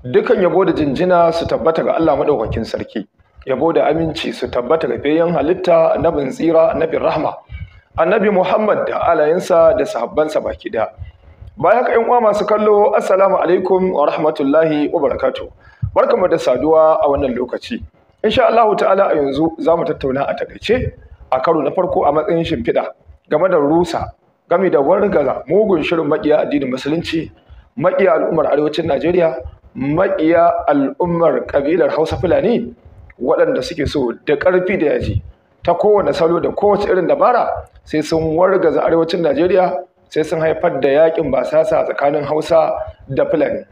Dukan yabo da jinjina su tabbata ga Allah madaukakin sarki. Yabo da aminci su tabbata ga fiyayyen halitta, annabin tsira, annabin rahma, Annabi Muhammad da alayensa da sahabbansa baki daya. Bayan haka, 'yan uwa masu kallo, assalamu alaikum wa rahmatullahi wa barakatuh. Barkamu da saduwa a wannan lokaci. Insha Allah ta'ala, a yanzu za mu tattauna a takaice, a karo na farko, a matsayin shimfiɗa, game da rusa game da wargaza mugun shirin maƙiya addinin Musulunci, maƙiya al'ummar arewacin Najeriya, maƙiya al'ummar ƙabilar Hausa Fulani, waɗanda suke so da ƙarfi da yaji, ta kowane salo da kowace irin dabara, sai sun wargaza arewacin Najeriya, sai sun haifar da yakin basasa tsakanin Hausa da Fulani.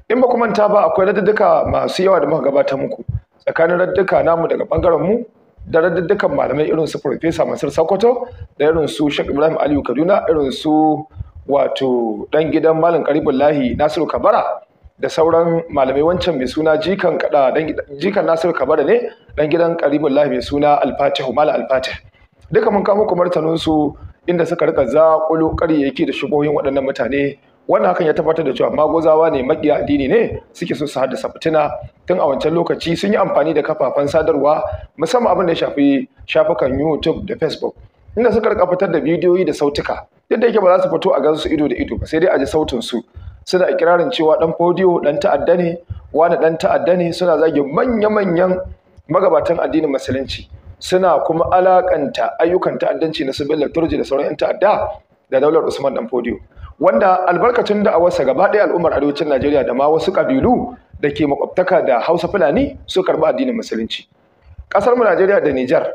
In ba ku manta ba, akwai radduka masu yawa da muka gabatar muku, tsakanin radduka namu daga bangaren mu da raddukan malamai irin su Professor Mansur Sokoto da irin su Sheikh Ibrahim Aliyu Kaduna, irin su wato dan gidan Malam Karibullahi Nasiru Kabara da sauran malamai. Wancan mai suna jikan kada dan jikan Nasiru Kabara ne, dan gidan Karibullahi, mai suna Al-Fatihu, Malam Al-Fatih. Duka mun kawo muku martanin su, inda suka rika zaƙulo ƙaryayyaki da shubuhohin waɗannan mutane. Wannan hakan ya tabbatar da cewa maguzawa ne, maƙiya addini ne, suke so su haddasa fitina. Tun a wancan lokaci sun yi amfani da kafafen sadarwa, musamman abin da ya shafi shafukan YouTube da Facebook, inda suka rika fitar da bidiyoyi da sautuka. Duk da yake ba za su fito a gansu ido da ido ba, sai dai a ji sautin su, suna ikirarin cewa dan Fodiyo dan ta'adda ne, wani dan ta'adda ne. Suna zage manya-manyan magabatan addinin Musulunci, suna kuma alakanta ayyukan ta'addanci na su Bello Turji da sauran 'yan ta'adda da daular Usman dan Fodiyo, wanda albarkacin da'awarsa gaba ɗaya al'ummar arewacin Najeriya da ma wasu ƙabilu da ke makwabtaka da Hausa Fulani su karɓi addinin Musulunci. Ƙasar mu Najeriya da Nijar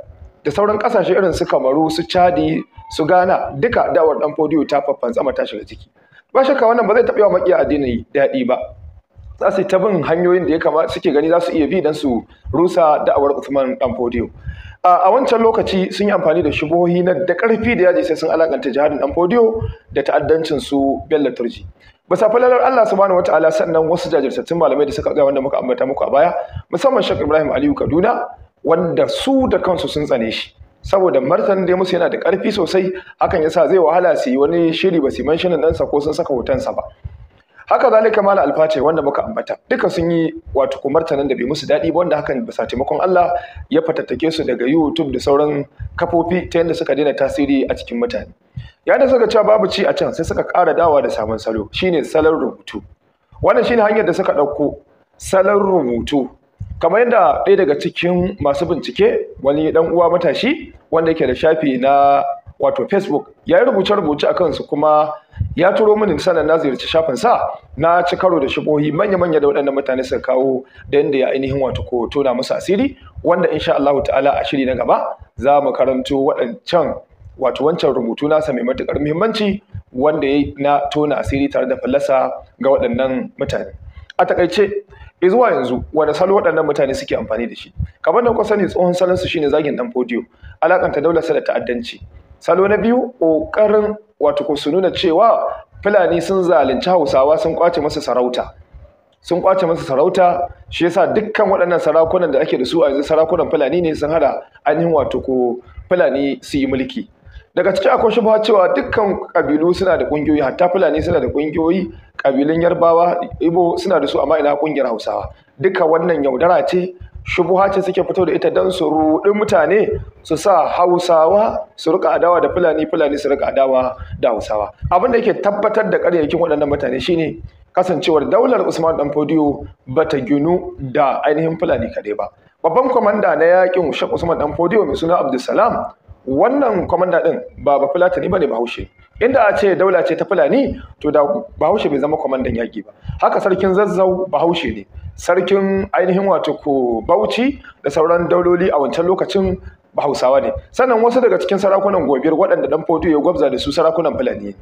da sauran ƙasashe irin su Kamaru, su Chadi, su Ghana, duka da'awar dan Fodiyo ta faffantsama, ta shiga ciki. Ba shakka wannan ba zai taɓa yawa maƙiya addini daɗi ba. Za su ta bin hanyoyin da ya kamata suke gani za su iya bi don su rusa da'awar Usman dan Fodiyo. A wancan lokaci sun yi amfani da shubuhohi na da ƙarfi da yaji sai sun alakanta jihadin dan Fodiyo da ta'addancin su Bello Turji. Bisa falalar Allah subhanahu wataala, sannan wasu jajirtattun malamai da suka ga wanda muka ambata muku a baya, musamman Sheikh Ibrahim Aliyu Kaduna, wanda su da kansu sun tsane shi saboda martanin da musu yana da ƙarfi sosai, hakan yasa zai wahala su yi wani shiri ba su mentionin ɗansa ko sun saka hotonsa ba. Haka zalika Malam Alface wanda muka ambata, duka sun yi wato ko martanin da bai musu daɗi ba, wanda hakan bisa taimakon Allah ya fatattake su daga YouTube da sauran kafofi, ta yadda suka daina tasiri a cikin mutane. Yayin da suka cewa babu ci a can, sai suka ƙara dawa da sabon salo, shine salon rubutu. Wannan shine hanyar da suka ɗauko, salon rubutu. Kamar yadda ɗaya daga cikin masu bincike, wani ɗan uwa matashi wanda yake da shafi na wato Facebook, ya yi rubuce-rubuce a kansu kuma ya turo mini. Sannan na ziyarci shafin sa, na ci karo da shubuhohi manya-manya da waɗannan mutane suka kawo, da yadda ya ainihin wato ko tona musu asiri, wanda insha Allah ta'ala a shiri na gaba za mu karanto waɗancan, wato wancan rubutu nasa mai matuƙar muhimmanci wanda ya na tona asiri tare da fallasa ga waɗannan mutane. A takaice, zuwa yanzu wani salo waɗannan mutane suke amfani da shi? Kamar da kuka sani, tsohon salon su shine zagin dan Fodiyo, alakanta daular sa da ta'addanci. Salo na biyu, ƙoƙarin wato ko su nuna cewa Fulani sun zalunci Hausawa, sun kwace masa sarauta, sun kwace masa sarauta. Shi yasa dukkan waɗannan sarakunan da ake da su a yanzu sarakunan Fulani ne, sun hada ainihin wato ko Fulani su yi mulki. Daga ciki akwai shubha cewa dukkan kabilu suna da ƙungiyoyi, hatta Fulani suna da ƙungiyoyi, kabilun Yarbawa, Ibo suna da su, amma ina ƙungiyar Hausawa? Duka wannan yaudara ce, shubuha ce suke fito da ita don su ruɗi mutane, su sa Hausawa su rika adawa da Fulani, Fulani su rika adawa da Hausawa. Abin da yake tabbatar da ƙaryayyakin waɗannan mutane shine kasancewar daular Usman Dan Fodiyo bata ginu da ainihin Fulani kaɗai ba. Babban kwamanda na yakin Sheikh Usman Dan Fodiyo mai suna Abdulsalam, wannan kwamanda din ba Bafulatani bane, Bahaushe. Inda a ce daula ce ta Fulani, to da Bahaushe bai zama kwamandan yaki ba. Haka sarkin Zazzau Bahaushe ne, sarkin ainihin wato ko Bauchi da sauran dauloli a wancan lokacin Hausawa ne. Sannan wasu daga cikin sarakunan Gobir waɗanda Dan Fodiyo ya gwabza da su, sarakunan Fulani ne.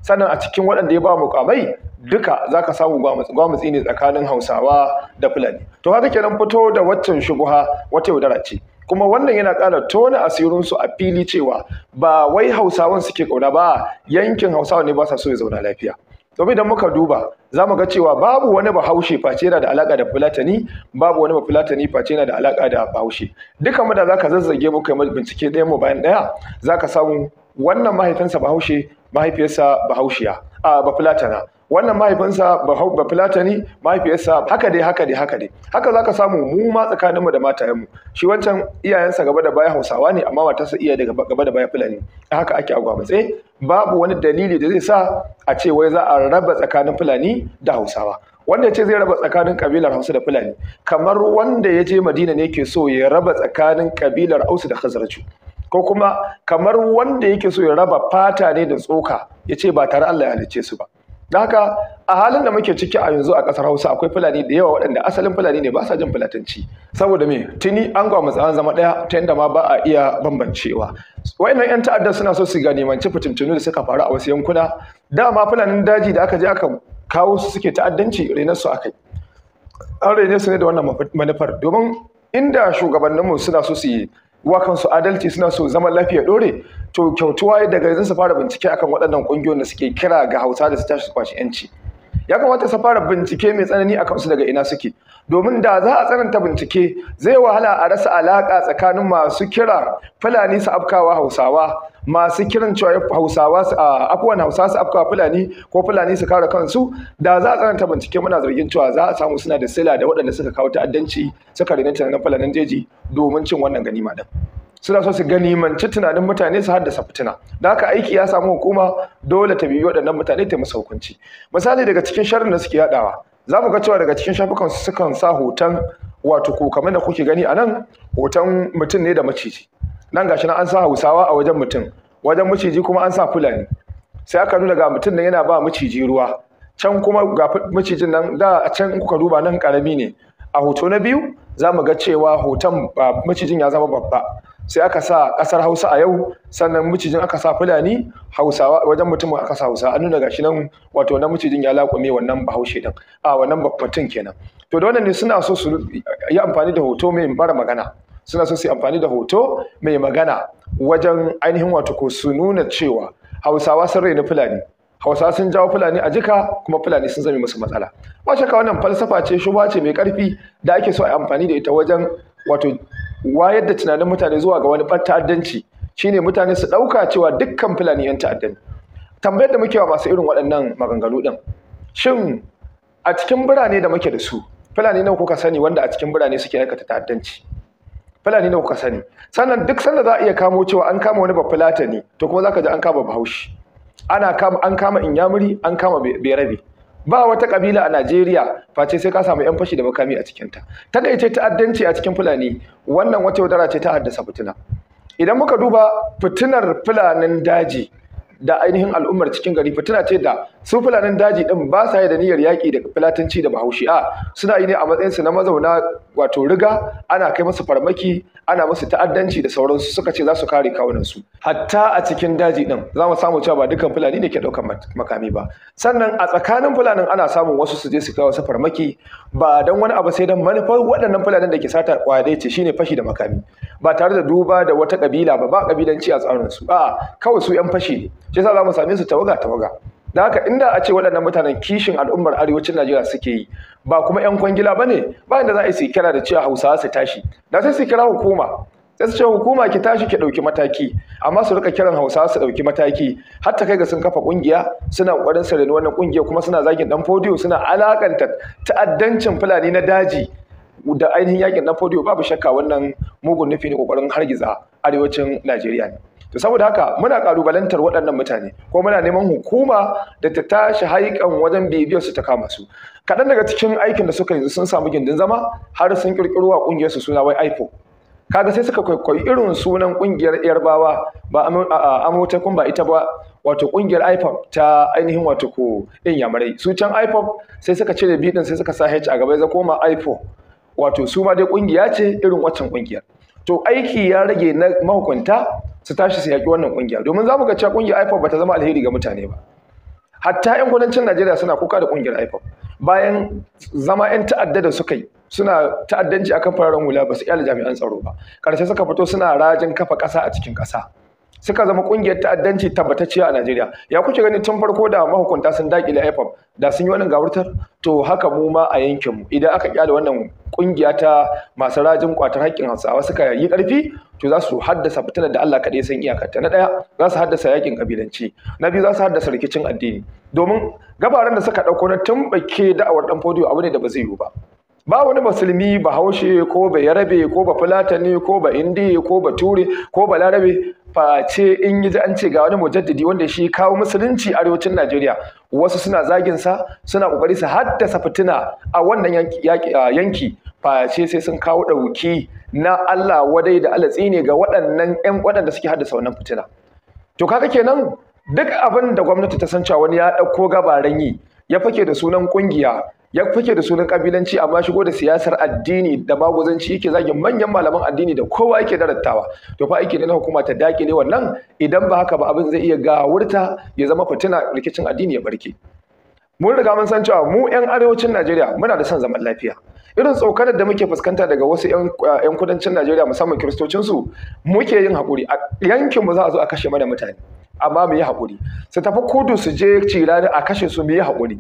Sannan a cikin waɗanda ya ba mukamai, duka zaka samu gwamutsi ne tsakanin Hausawa da Fulani. To haka kenan fito da waccan shubuha wata yaudara ce, kuma wannan yana ƙara tona asirinsu a fili cewa ba wai Hausawan suke ƙauna ba, yankin Hausawa ne ba sa so ya zauna lafiya. Domin idan muka duba, za mu ga cewa babu wani Bahaushe face yana da alaƙa da Fulatani, babu wani Bafulatani face yana da alaƙa da Bahaushe. Duka mu da zaka zazzage muka yi bincike ɗayan mu bayan ɗaya, zaka samu wannan mahaifinsa Bahaushe, mahaifiyarsa Bahaushiya, a Bafulatana. Wannan mahaifinsa ba Fulatani, mahaifiyarsa haka dai haka dai haka dai. Haka zaka samu mu ma tsakaninmu da matayenmu. Shi wancan iyayensa gaba da baya Hausawa ne, amma matarsa iyaye daga gaba da baya Fulani. Haka ake agwamutse. Babu wani dalili da zai sa a ce wai za a raba tsakanin Fulani da Hausawa. Wanda ya ce zai raba tsakanin kabilar Hausa da Fulani, kamar wanda ya je Madina ne ke so ya raba tsakanin kabilar Ausu da Khazraju, ko kuma kamar wanda yake so ya raba fata ne da tsoka, ya ce ba tare Allah ya halicce su ba. Da haka a halin da muke ciki a yanzu a ƙasar Hausa akwai Fulani da yawa waɗanda asalin Fulani ne ba sa jin Fulatanci. Saboda me? Tuni an gwamutsa an zama ɗaya ta yadda ma ba a iya bambancewa. Waɗannan 'yan ta'adda suna so su ganimanci fitintunu da suka faru a wasu yankuna. Dama Fulanin daji da aka je aka kawo su suke ta'addanci, renar su akai. An rene su ne da wannan manufar, domin inda shugabanninmu suna so su yi wa kansu adalci, suna so zaman lafiya dore, to kyautuwa daga yanzu su fara bincike akan waɗannan ƙungiyoyin da suke kira ga Hausa da su tashi su kwashi yanci. Ya kamata su fara bincike mai tsanani akan su, daga ina suke, domin da za a tsananta bincike zai wahala a rasa alaka tsakanin masu kira Fulani su afkawa Hausawa, masu kiran cewa Hausawa su afuwan Hausa su afkawa Fulani, ko Fulani su kare kansu. Da za a tsananta bincike, muna zargin cewa za a samu suna da sila da waɗanda suka kawo ta'addanci, suka rena tunanin Fulanin jeji domin cin wannan ganima din. Suna so su ganimanci tunanin mutane su haddasa fitina. Da haka aiki ya samu hukuma, dole ta bibi waɗannan mutane ta musu hukunci. Misali, daga cikin sharrin da suke yadawa, za mu ga cewa daga cikin shafukan su sukan sa hoton, wato ko kamar da kuke gani a nan, hoton mutum ne da maciji. Nan gashi nan an sa Hausawa a wajen mutum, wajen maciji kuma an sa Fulani. Sai aka nuna ga mutum nan yana ba maciji ruwa, can kuma ga macijin nan. Da a can in kuka duba nan karami ne. A hoto na biyu za mu ga cewa hoton macijin ya zama babba. Sai aka sa ƙasar Hausa a yau, sannan macijin aka sa Fulani, Hausawa, wajen mutumin aka sa Hausa. An nuna gashi nan, wato na macijin ya laƙume wannan Bahaushe din, a wannan mutum kenan. To da wannan ne suna so su yi amfani da hoto mai mara magana, suna so su yi amfani da hoto mai magana wajen ainihin wato ko su nuna cewa Hausawa sun raini Fulani, Hausawa sun jawo Fulani a jika, kuma Fulani sun zame musu matsala. Ba shakka wannan falsafa ce, shuba ce mai ƙarfi da ake so a yi amfani da ita wajen wato wayar da tunanin mutane zuwa ga wani ta'addanci, shine mutane su ɗauka cewa dukkan Fulani 'yan ta'adda ne. Tambayar da muke wa masu irin waɗannan maganganu ɗin, shin a cikin birane da muke da su, Fulani nawa kuka sani wanda a cikin birane suke aikata ta'addanci? Fulani nawa kuka sani? Sannan duk sanda za a iya kamo cewa an kama wani Bafulatani, to kuma zaka ji an kama Bahaushe, ana kama, an kama Inyamuri, an kama Berabe. Ba wata kabila a Najeriya face sai ka samu yan fashi da makami a cikinta. Takaice ta'addanci a cikin Fulani, wannan wata yaudara ce ta haddasa fitina. Idan muka duba fitinar Fulanin daji da ainihin al'ummar cikin gari, fitina ce da su Fulanin daji din ba sa yi da niyyar yaƙi da Fulatanci da Bahaushe. A suna yi ne a matsayinsu na mazauna wato riga, ana kai musu farmaki, ana musu ta'addanci da sauransu, suka ce za su kare kawunansu. Hatta a cikin daji din za mu samu cewa ba dukkan Fulani ne ke ɗaukar makami ba. Sannan a tsakanin Fulanin ana samun wasu su je su kai wasu farmaki, ba don wani abu sai don manufar waɗannan Fulanin da ke sata kwaya ce, shine fashi da makami, ba tare da duba da wata kabila ba, ba kabilanci a tsarinsu. A'a, kawai su 'yan fashi ne. Shi yasa za mu same su tawaga tawaga. Da haka inda a ce waɗannan mutanen kishin al'ummar arewacin Najeriya suke yi, ba kuma 'yan kwangila ba ne, ba inda za a yi su kira da cewa Hausawa su tashi. Da sai su kira hukuma, sai su ce hukuma ki tashi ki ɗauki mataki. Amma su rika kiran Hausawa su ɗauki mataki, har ta kai ga sun kafa ƙungiya, suna ƙoƙarin su reni wannan ƙungiya, kuma suna zagin ɗan Fodiyo, suna alakanta ta'addancin Fulani na daji da ainihin yakin ɗan Fodiyo. Babu shakka wannan mugun nufi ne, ƙoƙarin hargitsa arewacin Najeriya ne. To saboda haka muna kalubalantar waɗannan mutane, ko muna neman hukuma da ta tashi haikan wajen bibiyar su ta kama su. Kaɗan daga cikin aikin da suka yi, sun samu gindin zama har sun ƙirƙiro wa ƙungiyar su suna wai IPO. Kaga sai suka kwaikwayi irin sunan ƙungiyar Yarbawa, ba Amotekun ba ita ba, wato ƙungiyar IPOB ta ainihin wato ko Inyamurai. Su can IPOB, sai suka cire B din, sai suka sa H a gaba, ya koma IPO. Wato su ma dai ƙungiya ce irin waccan ƙungiyar. To aiki ya rage na mahukunta su tashi su yaƙi wannan ƙungiya, domin za mu ga cewa ƙungiyar IPOB ba ta zama alheri ga mutane ba. Hatta 'yan kudancin Najeriya suna kuka da ƙungiyar IPOB bayan zama 'yan ta'adda da suka yi, suna ta'addanci akan fararen hula, ba su iya jami'an tsaro ba. Ƙarshe suka fito suna rajin kafa ƙasa a cikin ƙasa. Suka zama kungiyar ta'addanci tabbatacciya a Najeriya. Ya kuke gani tun farko da mahukunta sun dakile IPOB da sun yi wannan gawurtar? To haka mu ma a yankinmu idan aka kyale wannan kungiya ta masu rajin kwatar haƙƙin Hausawa suka yi ƙarfi, to za su haddasa fitinar da Allah kaɗai san iyakarta. Na ɗaya, za su haddasa yakin kabilanci. Na biyu, za su haddasa rikicin addini. Domin gabaran da suka ɗauko na tumɓuke da'awar ɗan Fodiyo abu ne da ba zai yiwu ba. Ba wani musulmi Bahaushe ko ba Yarabe ko ba Fulatani ko ba Indiya ko ba Ture ko ba Larabe face in yi ji an ce ga wani mujaddidi wanda shi kawo musulunci arewacin Najeriya, wasu suna zagin sa, suna kokari su haddasa fitina a wannan yanki, face sai sun kawo ɗauki na Allah wadai da Allah tsine ga waɗannan ƴan waɗanda suke haddasa wannan fitina. To kaga kenan duk abin da gwamnati ta san cewa wani ya ɗauko gabaran yi, ya fake da sunan ƙungiya, ya fake da sunan kabilanci, amma shigo da siyasar addini da maguzanci, yake zagin manyan malaman addini da kowa yake darattawa, to fa aiki ne na hukuma ta dakile wannan. Idan ba haka ba, abin zai iya gawurta ya zama fitina, rikicin addini ya barke. Mun riga mun san cewa mu 'yan arewacin Najeriya muna da son zaman lafiya. Irin tsokanar da muke fuskanta daga wasu 'yan kudancin Najeriya, musamman kiristocinsu, muke yin haƙuri. A yankinmu za a zo a kashe mana mutane, amma mu yi haƙuri. Su tafi kudu su je cirani a kashe su, mu yi haƙuri.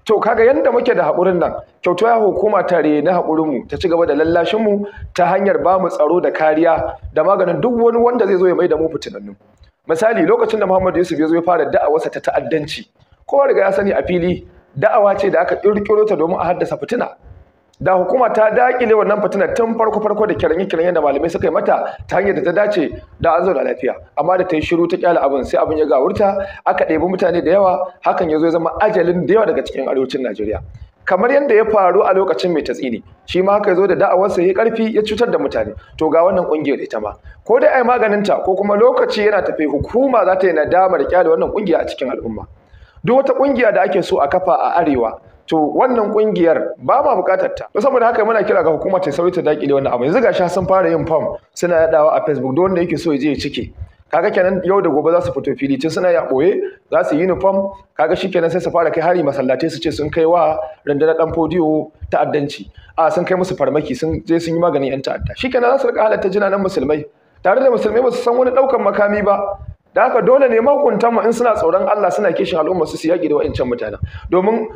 To kaga yanda muke da haƙurin nan, kyautu ya hukuma tare na haƙurinmu ta ci gaba da lallashinmu ta hanyar ba mu tsaro da kariya da maganin duk wani wanda zai zo ya mai da mu fitinannu. Misali, lokacin da Muhammad Yusuf ya zo ya fara da'awarsa ta ta'addanci, kowa riga ya sani a fili da'awa ce da aka ƙirƙiro ta domin a haddasa fitina. Da hukuma ta daƙile wannan fitina tun farko farko da kiranye-kiranye da malamai suka yi mata ta hanyar da ta dace, da an zauna lafiya. Amma da ta yi shiru ta kyale abin, sai abin ya gawurta, aka ɗebi mutane da yawa, hakan ya zo ya zama ajalin da yawa daga cikin arewacin Najeriya. Kamar yadda ya faru a lokacin Mai Tatsini, shi ma haka ya zo da da'awarsa ya ƙarfi ya cutar da mutane. To ga wannan ƙungiyar ita ma, ko dai a yi maganinta ko kuma lokaci yana tafe hukuma za ta yi nadamar kyale wannan ƙungiya a cikin al'umma. Duk wata ƙungiya da ake so a kafa a arewa, to wannan kungiyar ba ma bukatar ta. To saboda haka muna kira ga hukuma ta sauri ta dakile wannan abu. Yanzu gashi sun fara yin form suna yadawa a Facebook, duk wanda yake so ya je ya cike. Kaga kenan yau da gobe za su fito fili, tun suna ya boye za su yi uniform. Kaga shikenan sai su fara kai hari masallatai, su ce sun kai wa rundunar dan Fodiyo ta'addanci, a sun kai musu farmaki, sun je sun yi maganin yan ta'adda. Shikenan za su rika halatta jinanan musulmai, tare da musulmai ba su san wani daukan makami ba. Da haka dole ne mahukuntan mu in suna tsoron Allah, suna kishin al'umma su, su yaƙi da wa'incan mutanen, domin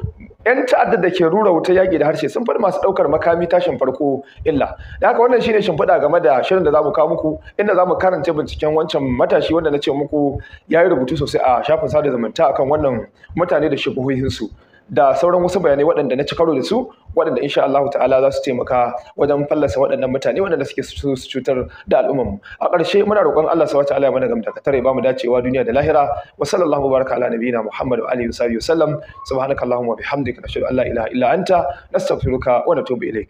'yan ta'addar da ke rura wuta yaƙi da harshe sun fi masu ɗaukar makami tashin farko illa. Da haka wannan shine shimfiɗa game da shirin da za mu kawo muku, inda za mu karanta binciken wancan matashi wanda na ce muku ya yi rubutu sosai a shafin sada zumunta akan wannan mutane da shubuhohinsu da sauran wasu bayanai waɗanda na ci karo da su, waɗanda insha Allah ta'ala za su taimaka wajen fallasa waɗannan mutane waɗanda suke su cutar da al'ummar mu. A ƙarshe muna roƙon Allah subhanahu wa ta'ala ya mana gamdakatar, ya bamu dacewa duniya da lahira. Wa sallallahu baraka ala nabiyina Muhammad wa alihi wa sahbihi wa sallam. Subhanakallahumma wa bihamdika, nashhadu an la ilaha illa anta, nastaghfiruka wa natubu ilayk.